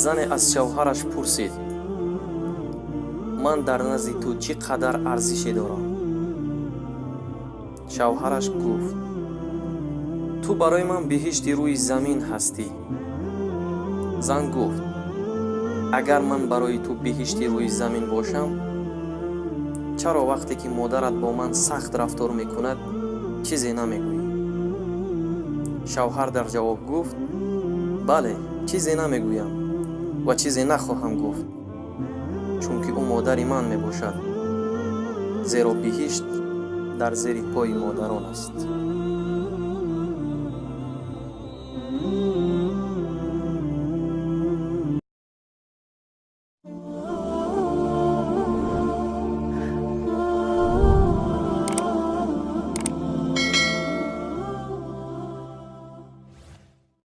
Зане аз шавҳараш пурсид: «Ман дар назди ту чӣ қадар арзише дорам?» Шавҳараш гуфт: «Ту барои ман биҳишти рӯи замин ҳастӣ». Зан гуфт: «Агар ман барои ту биҳишти рӯи замин бошам, чаро вақте ки модарат бо ман сахт рафтор мекунад, чизе намегӯӣ?» Шавҳар дар ҷавоб гуфт: «Бале, чизе намегӯям ва чизе нахоҳам гуфт, чунки ӯ модари ман мебошад, зеро биҳишт дар зери пои модарон аст».